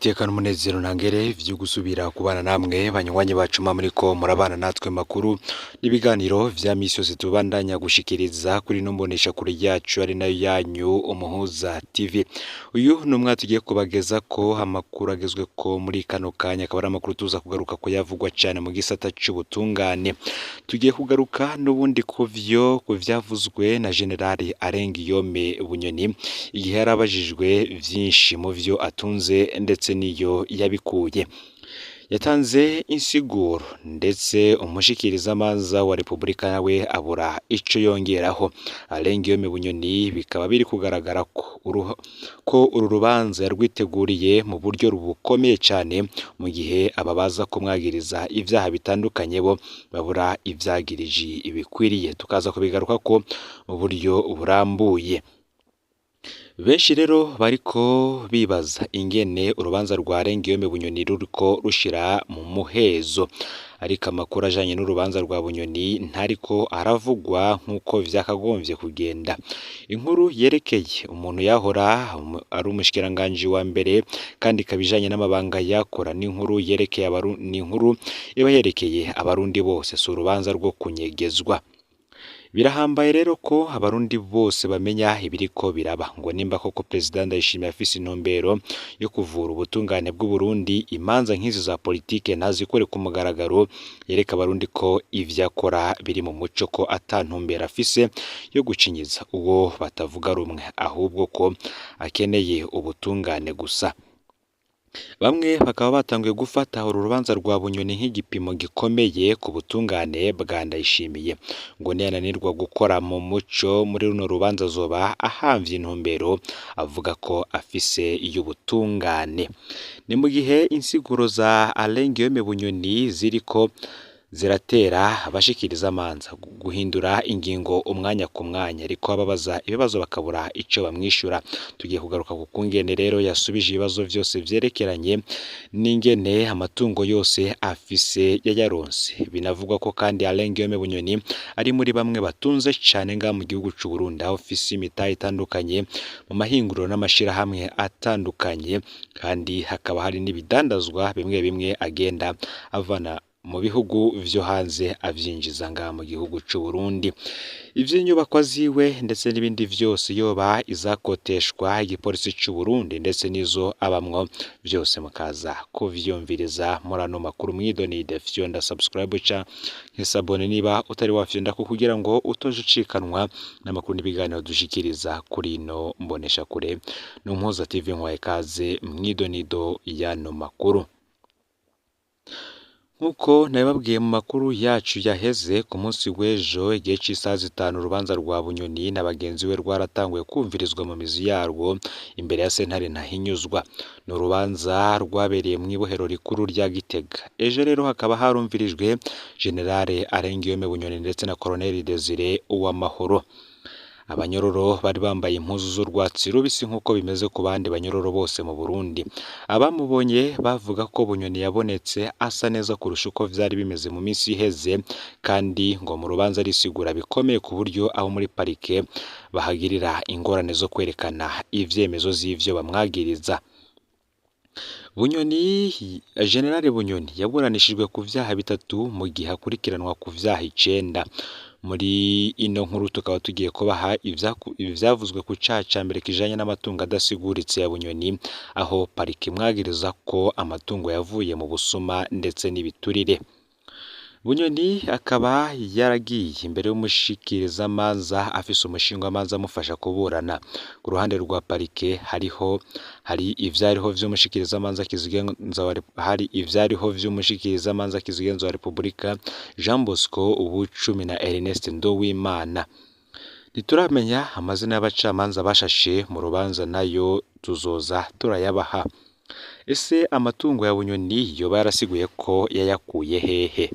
Niteka n'umunezero ntangere vyo gusubira kubana namwe banywanyi bacu muriko murabana natwe makuru n'ibiganiro vya misi yose tubandanya gushikiriza kuri ino mboneshakure yacu ari nayo yanyu Umuhuza TV. Uyu ni umwaka tugiye kubagezako amakuru agezweko muri kano kanya, akaba ari amakuru tuza kugaruka kuyavugwa cane mu gisata c'ubutungane. Tugiye kugaruka n'ubundi kuvyo kuvyavuzwe na Generali Arengiyome Bunyoni igihe yarabajijwe vyinshi mu vyo atunze ndetse n'iyo yabikuye. Yatanze insiguro ndetse umushikirizamanza wa Repubulika nawe abura ico yongeraho. Arengiyome Bunyoni bikaba biri kugaragara ko uru rubanza yarwiteguriye mu buryo bukomeye cane, mu gihe aba baza kumwagiriza ivyaha bitandukanye bo babura ivyagiriji bikwiriye. Tukaza kubigarukako mu buryo burambuye. Benshi rero bariko bibaza ingene urubanza rwa Arengiyome Bunyoni ruriko rushira mu muhezo, ariko amakuru ajanye n'urubanza rwa Bunyoni ntariko aravugwa nk'uko vyakagomvye kugenda. Inkuru yerekeye umuntu yahora ari umushikiranganji wa mbere kandi ikaba ijanye n'amabanga yakora, n'inkuru yerekeye n'inkuru iba yerekeye abarundi bose, si urubanza rwo kunyegezwa. Birahambaye rero ko abarundi bose bamenya ibiriko biraba, ngo nimba koko Perezida Ndayishimiye afise intumbero yo kuvura ubutungane bw'Uburundi, imanza nk'izi za politike ntazikore ku mugaragaro, yereka abarundi ko ivyo akora biri mu muco, ko ata ntumbero afise yo gucinyiza uwo batavuga rumwe, ahubwo ko akeneye ubutungane gusa. Bamwe bakaba batanguye gufata uru rubanza rwa Bunyoni nk'igipimo gikomeye ku butungane bwa Ndayishimiye, ngo niyananirwa gukora mu muco muri runo rubanza azoba ahamvye intumbero avuga ko afise y'ubutungane. Ni mu gihe insiguro za Arengiyome Bunyoni ziriko ziratera abashikirizamanza guhindura ingingo umwanya ku mwanya, ariko ababaza ibibazo bakabura ico bamwishura. Tugiye kugaruka ku kungene rero yasubije ibibazo vyose vyerekeranye n'ingene amatungo yose afise yayaronse. Binavugwa ko kandi Arengiyome Bunyoni ari muri bamwe batunze cane ngaha mu gihugu c'u Burundi, aho afise imitahe itandukanye mu mahinguriro n'amashirahamwe atandukanye, kandi hakaba hari n'ibidandazwa bimwe bimwe agenda avana mu bihugu vyo hanze avyinjiza ngaha mu gihugu c'u Burundi. Ivy'inyubakwa ziwe ndetse n'ibindi vyose, yoba izakoteshwa igipolisi c'u Burundi ndetse n'izo abamwo, vyose mukaza kuvyumviriza muri ano makuru mwidonide. Fyonda subscribe canke s'abonner niba utari wafyondako kugira ngo utoje ucikanwa n'amakuru n'ibiganiro dushikiriza kuri ino mboneshakure. N'Umuhuza TV nkwaye ikaze mwidonido y'ano makuru. Nk'uko nabibabwiye mu makuru yacu yaheze, ku munsi w'ejo igihe c'isaha 5 urubanza rwa Bunyoni na bagenzi we rwaratanguye kumvirizwa mu mizi yarwo imbere ya sentare Ntahinyuzwa. Ni urubanza rwabereye mw'ibohero rikuru rya Gitega. Ejo rero hakaba harumvirijwe Generale Arengiyome Bunyoni ndetse na Colonel Desire Uwamahoro. Abanyororo bari bambaye impuzu z'urwatsi rubisi nk'uko bimeze ku bandi banyororo bose mu Burundi. Abamubonye bavuga ko Bunyoni yabonetse asa neza kurusha uko vyari bimeze mu minsi iheze, kandi ngo mu rubanza arisigura bikomeye ku buryo abo muri parike bahagirira ingorane zo kwerekana ivyemezo z'ivyo bamwagiriza. Bunyoni, Generale Bunyoni yaburanishijwe ku vyaha 3 mu gihe akurikiranwa ku vyaha 9. Muri ino nkuru tukaba tugiye kubaha ivyavuzwe ku caha ca mbere kijanye n'amatungo adasiguritse ya Bunyoni, aho parike imwagiriza ko amatungo yavuye mu busuma ndetse n'ibiturire. Bunyoni akaba yaragiye imbere y'umushikirizamanza afise umushingwamanza amufasha kuburana. Ku ruhande rwa parike hari ivyariho vy'umushikirizamanza kizigenza wa Repubulika Jean Bosco Ubucumi na Ernest Nduwimana. Ntituramenya amazina y'abacamanza bashashe mu rubanza, nayo tuzoza turayabaha. Ese amatungo ya Bunyoni yoba yarasiguye ko yayakuye hehe?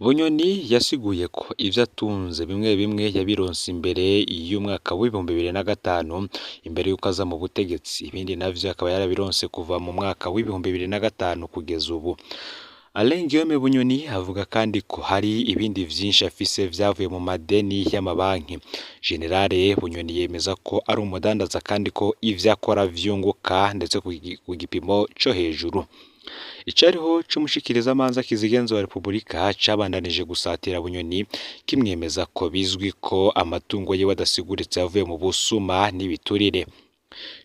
Bunyoni yasiguye ko ivyo atunze bimwe bimwe yabironse imbere y'umwaka w'2005, imbere y'uko aza mu butegetsi, ibindi navyo akaba yarabironse kuva mu mwaka w'2005 kugeza ubu. Alain Guillaume Bunyoni avuga kandi ko hari ibindi vyinshi afise vyavuye mu madeni y'amabanki. Generale Bunyoni yemeza ko ari umudandaza kandi ko ivyo akora vyunguka ndetse ku gipimo co hejuru. Icariho c'umushikirizamanza kizigenza wa Repubulika cabandanije gusatira Bunyoni kimwemeza ko bizwi ko amatungo yiwe adasiguritse yavuye mu busuma n'ibiturire.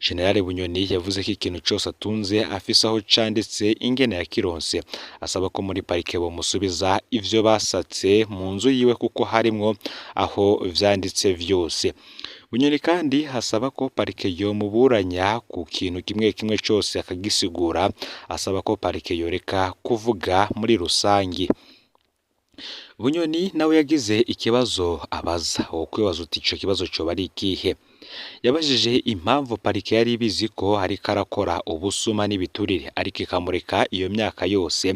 Generale Bunyoni yavuze ko ikintu cose atunze afise aho canditse ingene yakironse, asaba ko muri parike bomusubiza ivyo basatse mu nzu yiwe kuko harimwo aho vyanditse vyose. Bunyoni kandi asaba ko parike yomuburanya ku kintu kimwe kimwe cose akagisigura, asaba ko parike yoreka kuvuga muri rusangi. Bunyoni nawe yagize ikibazo abaza, wokwibaza uti ico kibazo coba ari ikihe? Yabajije impamvu parike yari ibizi ko ariko arakora ubusuma n'ibiturire ariko ikamureka iyo myaka yose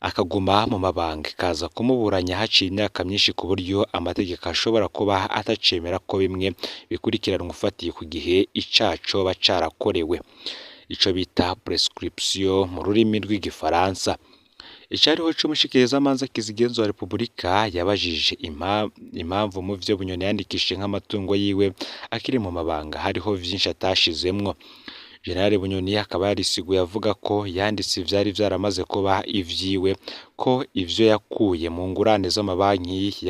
akaguma mu mabanga, ikaza kumuburanya haciye imyaka myinshi ku buryo amategeko ashobora kuba atacemera ko bimwe bikurikiranwa ufatiye ku gihe icaha coba carakorewe, ico bita prescription mu rurimi rw'igifaransa. Icariho c'umushikirizamanza kizigenza wa Repubulika yabajije impamvu mu vyo Bunyoni yandikishije nk'amatungo yiwe akiri mu mabanga hariho vyinshi atashizemwo. Generale Bunyoni akaba yarisiguye avuga ko yanditse ivyari vyaramaze kuba ivyiwe, ko ivyo yakuye mu ngurane z'amabanki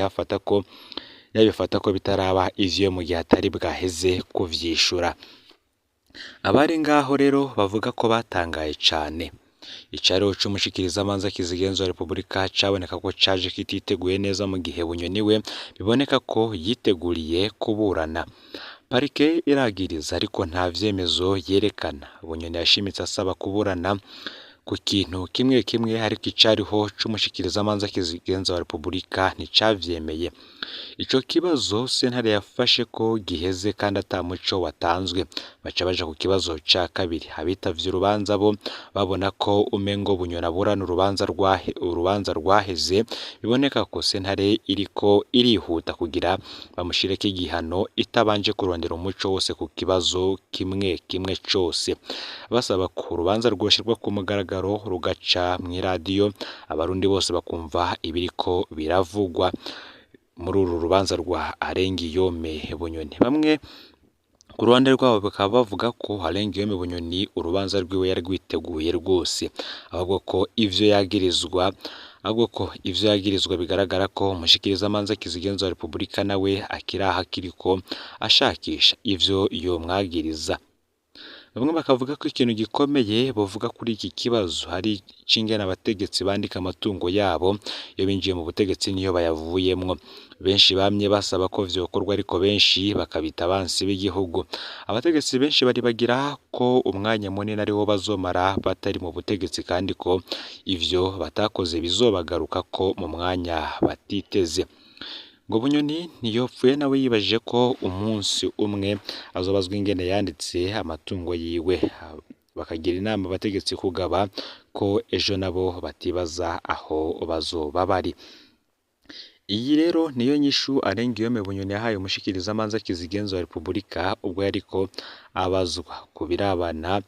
yabifata ko bitaraba ivyiwe mu gihe atari bwaheze kuvyishura. Abari ngaho rero bavuga ko batangaye cane. Icariho c'umushikirizamanza kizigenza wa Repubulika caboneka ko caje kititeguye neza mu gihe Bunyoni we biboneka ko yiteguriye kuburana. Parike iragiriza ariko nta vyemezo yerekana. Bunyoni yashimitse asaba kuburana ku kintu kimwe kimwe ariko icariho c'umushikirizamanza kizigenza wa Repubulika nticavyemeye. Ico kibazo sentare yafashe ko giheze kandi ata muco watanzwe. Baca baja ku kibazo ca kabiri. Abitavye urubanza bo babona ko umengo Bunyoni aburana urubanza rwaheze, biboneka ko sentare iriko irihuta kugira bamushireko igihano itabanje kurondera umuco wose ku kibazo kimwe kimwe cose. Basaba ko urubanza rwoshirwa ku mugaragaro rugaca mw'iradiyo abarundi bose bakumva ibiriko biravugwa muri uru rubanza rwa Alain Guillaume Bunyoni. Bamwe ku ruhande rwabo bakaba bavuga ko Alain Guillaume Bunyoni urubanza rwiwe yarwiteguye rwose, ahubwo ko ivyo yagirizwa bigaragara ko umushikirizamanza kizigenza wa Repubulika nawe akiri aho akiriko ashakisha ivyo yomwagiriza. Bamwe bakavuga ko ikintu gikomeye bovuga kuri iki kibazo hari c'ingene abategetsi bandika amatungo yabo iyo binjiye mu butegetsi niyo bayavuyemwo. Benshi bamye basaba ko vyokorwa ariko benshi bakabita abansi b'igihugu. Abategetsi benshi baribagira ko umwanya munini ariwo bazomara batari mu butegetsi kandi ko ivyo batakoze bizobagarukako mu mwanya batiteze. Ngo Bunyoni ntiyopfuye nawe yibajije ko umunsi umwe azobazwa ingene yanditse amatungo yiwe, bakagira inama abategetsi kugaba ko ejo nabo batibaza aho bazoba bari. Iyi rero niyo nyishu Alain Guillaume Bunyoni yahaye umushikirizamanza kizigenza wa Repubulika ubwo yariko abazwa ku birabana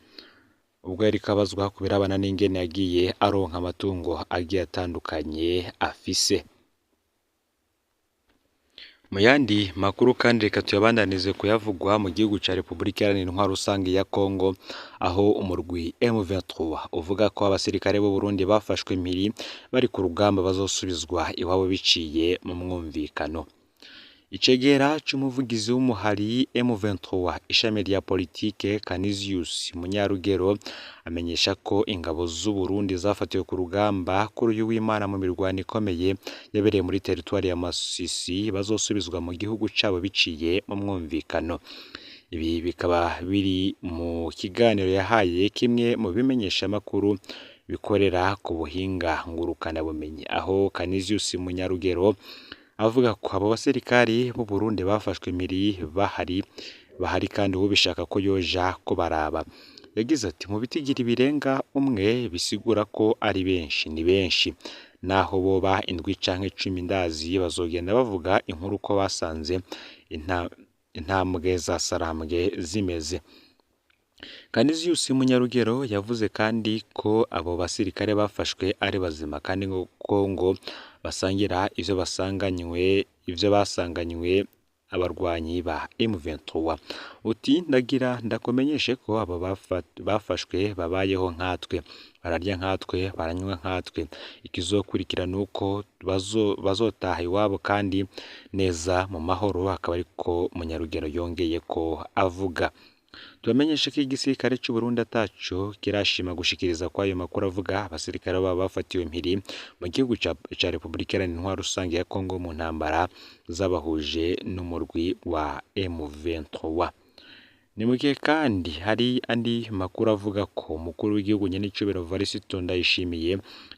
n'ingene yagiye aronka amatungo agiye atandukanye afise. Mu yandi makuru kandi reka tuyabandanize kuyavugwa mu gihugu ca Repubulika Iharanira Intwaro Rusangi ya Kongo, aho umurwi M23 uvuga ko abasirikare b'u Burundi bafashwe impiri bari ku rugamba bazosubizwa iwabo biciye mu mwumvikano. Icegera c'umuvugizi w'umuhari M23 ishami rya politike Canisius Munyarugero amenyesha ko ingabo z'u Burundi zafatiwe ku rugamba kuri uyu w'Imana mu mirwano ikomeye yabereye muri teritwari ya Masisi bazosubizwa mu gihugu cabo biciye mu mwumvikano. Ibi bikaba biri mu kiganiro yahaye kimwe mu bimenyeshamakuru bikorera ku buhinga ngurukanabumenyi, aho Canisius Munyarugero avuga ko abo basirikari b'u Burundi bafashwe impiri bahari kandi ubishaka ko yoja kubaraba. Yagize ati mu bitigiri birenga umwe bisigura ko ari benshi, ni benshi naho boba indwi canke 10 ndazi bazogenda bavuga inkuru ko basanze intambwe za sarambwe zimeze. Canisius Munyarugero yavuze kandi ko abo basirikare bafashwe ari bazima kandi ko ngo basangira ivyo basanganywe abarwanyi ba M23. Uti ndagira ndakumenyeshe ko abo bafashwe babayeho nkatwe, bararya nkatwe, baranywa nkatwe. Ikizokurikira nuko bazotaha iwabo kandi neza mu mahoro, akaba ariko Munyarugero yongeye ko avuga. Tubamenyeshe ko igisirikare c'u Burundi ataco kirashima gushikiriza kw'ayo makuru avuga abasirikare baba bafatiwe mpiri mu gihugu ca Republika Iharanira Intwaro Rusange ya Kongo mu ntambara zabahuje n'umurwi wa M23. Ni mu gihe kandi hari andi makuru avuga ko umukuru w'igihugu nyenicubahiro Evariste Ndayishimiye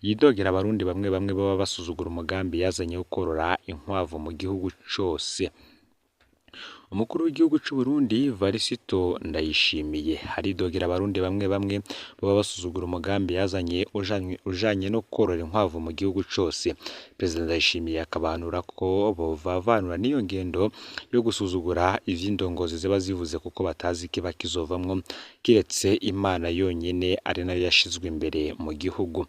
yidogera abarundi bamwe bamwe baba basuzugura umugambi yazanye wo korora inkwavu mu gihugu cose. Umukuru w'igihugu c'u Burundi Evariste Ndayishimiye aridogera abarundi bamwe bamwe baba basuzugura umugambi yazanye ujanye no korora inkwavu mu gihugu cose. Perezida Ndayishimiye akabahanura ko bovavanura n'iyo ngendo yo gusuzugura ivy'indongozi ziba zivuze kuko batazi ikiba kizovamwo kiretse Imana yonyene ari nayo yashizwe imbere mu gihugu.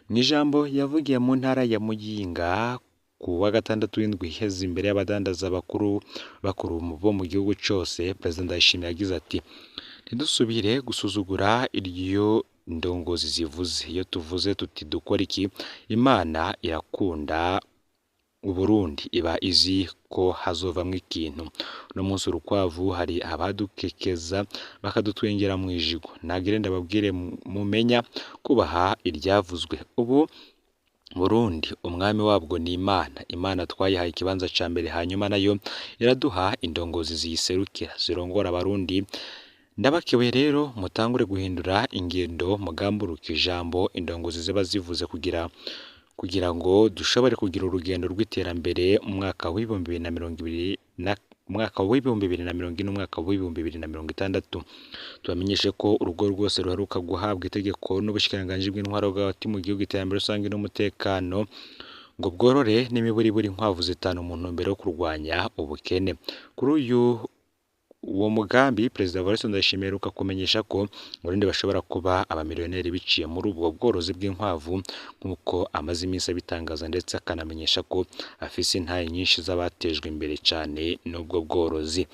Mw'ijambo yavugiye mu ntara ya Muyinga ku wa gatandatu w'indwi iheze imbere y'abadandaza bakuru bakuru bo mu gihugu cose, Perezida Ndayishimiye yagize ati: ntidusubire gusuzugura iryo ndongozi zivuze. Iyo tuvuze tuti dukora iki, Imana irakunda Uburundi iba izi ko hazovamwo ikintu. Uno munsi urukwavu hari abadukekeza bakadutwengera mw'ijigo. Nagire ndababwire mumenya kubaha iryavuzwe. Ubu Burundi umwami wabwo ni Imana. Imana twayihaye ikibanza ca mbere, hanyuma nayo iraduha indongozi ziyiserukira zirongora abarundi. Ndabakewe rero mutangure guhindura ingendo, mugamburuke ijambo indongozi ziba zivuze kugira ngo dushobore kugira urugendo rw'iterambere mu mwaka w'2020 na mwaka w'2040, umwaka w'2060. Tubamenyeshe ko urugo rwose ruheruka guhabwa itegeko n'ubushikiranganji bw'intwaro bw'hagati mu gihugu, iterambere rusange n'umutekano ngo bworore n'imiburiburi inkwavu zitanu mu ntumbero yo kurwanya ubukene. Kuri uyu uwo mugambi Perezida Evariste Ndayishimiye aheruka kumenyesha ko Abarundi bashobora kuba abamiliyoneri biciye muri ubwo bworozi bw'inkwavu, nk'uko amaze iminsi abitangaza, ndetse akanamenyesha ko afise intahe nyinshi z'abatejwe imbere cane n'ubwo bworozi.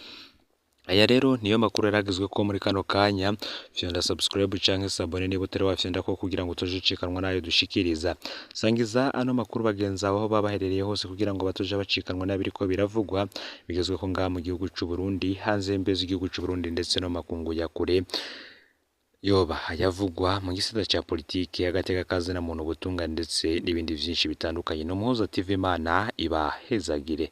Aya rero niyo makuru yaragezwe ko muri kano kanya. Fyonda subscribe canke s'abonner niba utari wafyonda ko kugira ngo utaje ucikanwa nayo dushikiriza. Sangiza ano makuru bagenzi aho baba baherereye hose kugira ngo batoje bacikanwa n'abiriko biravugwa bigezwe ko ngaha mu gihugu c'u Burundi, hanze y'imbibe z'igihugu c'u Burundi ndetse no makungu ya kure, yoba ayavugwa mu gisata ca politike, agateka kazina muntu, ubutungane ndetse n'ibindi vyinshi bitandukanye. No Muhuza TV, Imana ibahezagire.